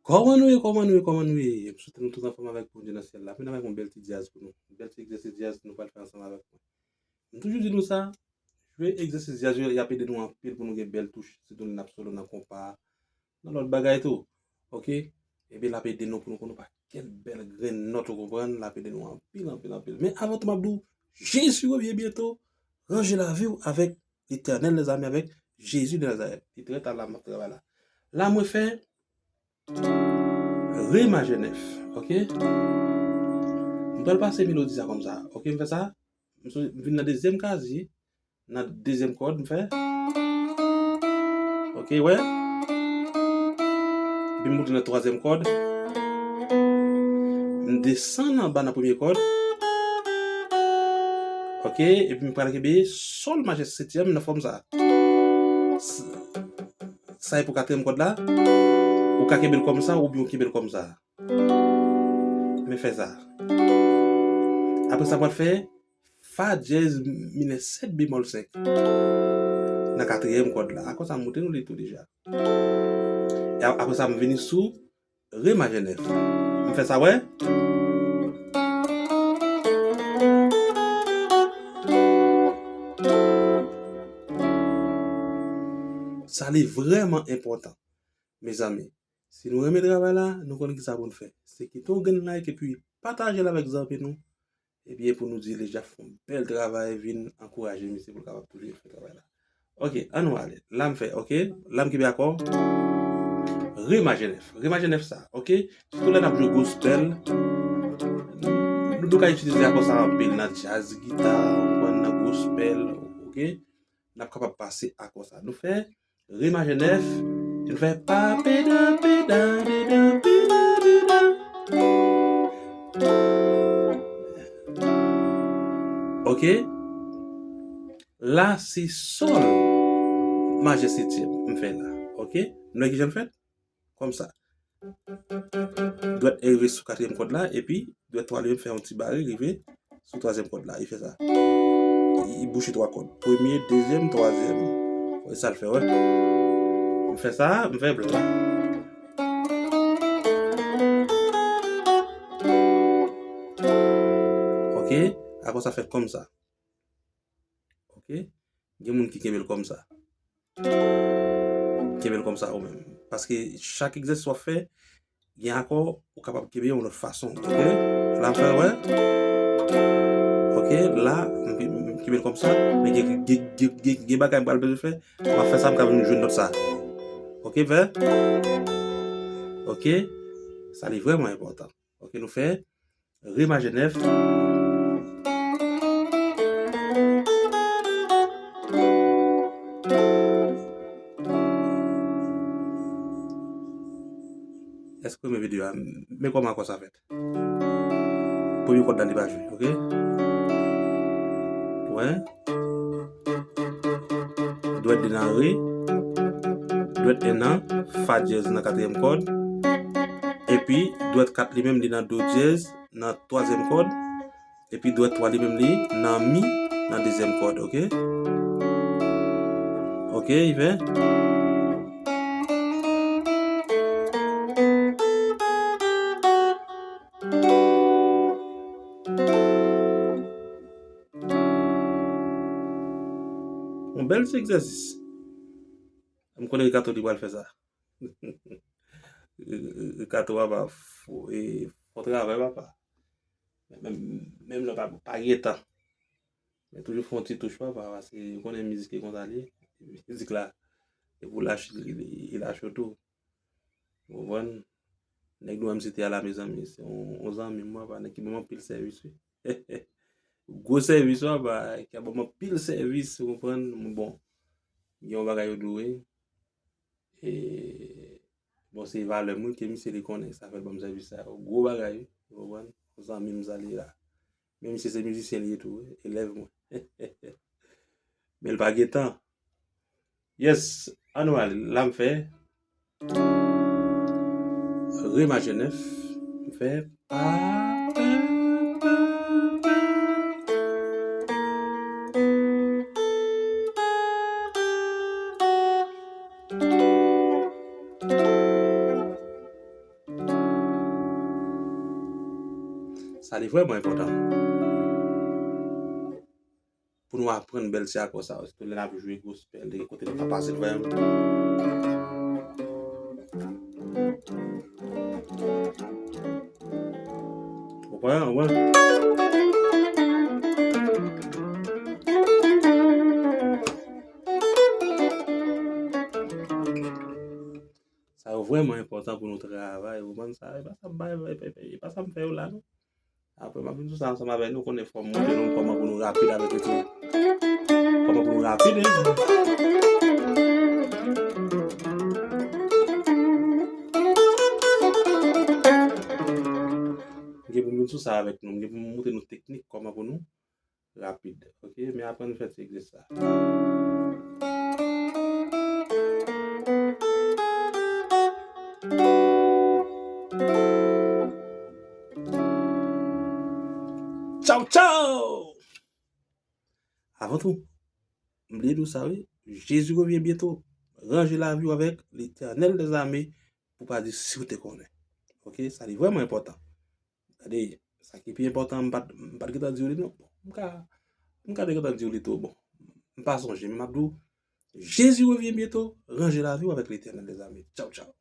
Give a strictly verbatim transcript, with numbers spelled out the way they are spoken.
Kòman nou ye, kòman nou ye, kòman nou ye? M swete nou tout anfòm avèk Bondye nan syèl la. Vin avèk yon bèl ti djaz pou nou. Bèl ti egzèsis djaz nou pral fè ansanm avèk mwen. M toujou di nou sa, jwe egzèsis djaz yo, y ap ede nou anpil pou nou gen bèl touch, sitou lè n ap solo nan konpa, nan lòt bagay tou. Oke? Epi l ap ede nou pou nou konn yon pakèt bèl grenn nòt, ou konprann? L ap ede nou anpil, anpil, anpil. Men avan tou, m ap di w, Jezi revyen byento, ranje lavi w avèk Letènèl, lèzami, avèk Jezi de Nazarèt. Li trè ta la, m ap travay la. La, mwen fè re majè nèf, oke? M pral pase melodi sa kòmsa, oke? M fè sa, m sou- m vin nan dezyèm kazi, nan dezyèm kòd, m fè. Oke, wè? Epi m moute nan twazyèm kòd. M desann anba nan premye kòd. Oke, epi m pral kenbe sòl majè setyèm nan fòm sa. S- Sa e pou katriyèm kòd la. Ou ka kenbe l kòmsa oubyen ou kenbe l kòmsa. Men fè sa. Apre sa, m pral fè fa dyèz minè sèt bemòl senk nan katriyèm kòd la. Akò sa, m montre nou li tou deja. E a- apre sa, m vini sou re majè nèf. M fè sa, wè. Sa li vrèman enpòtan, mezanmi. Si nou renmen travay la, nou konn ki sa pou n fè. Se kite yon grenn like epi pataje l avèk zanmi nou. Ebyen, pou nou di Leja fè yon bèl travay, vin ankouraje misye pou l kapab toujou fè travay la. Oke, ann nou ale. La m fè, oke? La m kenbe akò. Re majè nèf. Re majè nèf sa, oke? Sitou lè n ap jwe gospel, nou, nou ka itilize akò sa anpil nan djaz gita, ou konprann, nan gospel, oke? N ap kapab pase akò sa. Nou fè re majè nèf, epi nou fè pa peda peda deda peda deda. Oke? La se sòl majè setyèm m fè la. Oke? Nou wè kijan l fèt? Kòmsa. Dwèt rive sou katriyèm kòd la, epi dwèt twa li menm fè yon ti bare rive sou twazyèm kòd la. Li fè sa. Li bouche twa kòd. Premye, dezyèm, twazyèm. Wè sa l fè, wè. M fè sa, m fè bla. Oke? Akò sa fèt kòmsa. Oke? Gen moun ki kenbe l kòmsa. Kenbe l kòmsa ou menm. Paske chak egzèsis w ap fè, gen akò ou kapab kenbe yon lòt fason. Oke? La m fè, wè. Oke? La, m, m, m kenbe l kòmsa. Men gen, gen, gen, gen, gen bagay m pral bezwen fè. M ap fè sa, m ka vin jwenn nòt sa. Oke, fè? Oke? Sa li vrèman enpòtan. Oke, nou fè re majè nèf. Èske w renmen videyo a? Men kòman akò sa fèt. Premye kòd la li pa jwe, oke? Wè. Dwèt de nan re. Dwèt en nan fa dyèz nan katriyèm kòd. Epi dwèt kat li menm li nan do dyèz nan twazyèm kòd. Epi dwèt twa li menm li nan mi nan dezyèm kòd, oke? Oke, li fè. Yon bèl ti egzèsis. M konnen Ricardo li pral fè sa. Ricardo papa, fò, e, fò travay papa. Menm, menm lè pa, pa gen tan. Men toujou fè yon ti touch papa, paske ou konnen mizik e konsa li ye. Mizik la, e pou lache, li, li, li lache w tou. Ou konprann? Nèg nou menm site a la, mezanmi, se yon, yon zanmi m, papa, nèg ki ban m anpil sèvis, wi. Gwo sèvis, papa, ki ap ban m anpil sèvis, ou konprann? Bon, gen yon bagay yo dwe. E, bon, se valè m, wi, ke misye li konnen, sa fè l ban m sèvis sa yo. Gwo bagay, wi, ou konprann? Yon zanmi m sa li ye la. Men misye se mizisyen li ye tou, wi, elèv mwen. Men l pa gen tan. Yes, ann nou ale. La m fè re majè nèf. M fè pa, pa, pa, pa, pa. Sa li vrèman enpòtan pou nou aprann bèl ti akò sa yo, sitou lè n ap jwe gospel, de kote nou ka pase l vrèman. Ou konprann? Ou konprann? Sa yo vrèman enpòtan pou nou travay. Ou konprann sa? E pa sa m bay, e pa sa m fè yo la, non. Apre, m ap vin sou sa ansanm avè nou, konnen fò m montre nou kòman pou nou rapid avèk ritm. Kòman pou nou rapid, wi. M gen pou m vin sou sa avèk nou, m gen pou m montre nou teknik kòman pou nou rapid. Ok, men aprann fè ti egzèsis sa. Tchaw, tchaw! Avan tou, m bliye di w sa, wi. Jezi revyen byento. Ranje lavi w avèk Letènèl dèzame pou pa di si w te konnen. Ok, sa li vrèman enpòtan. Gade, sa ki pi enpòtan, m pa t, m pa t gentan di w li non. Bon, m ka, m ka te gentan di w li tou. Bon, m pa sonje, men m ap di w, Jezi revyen byento, ranje lavi w avèk Letènèl dèzame. Tchaw, tchaw.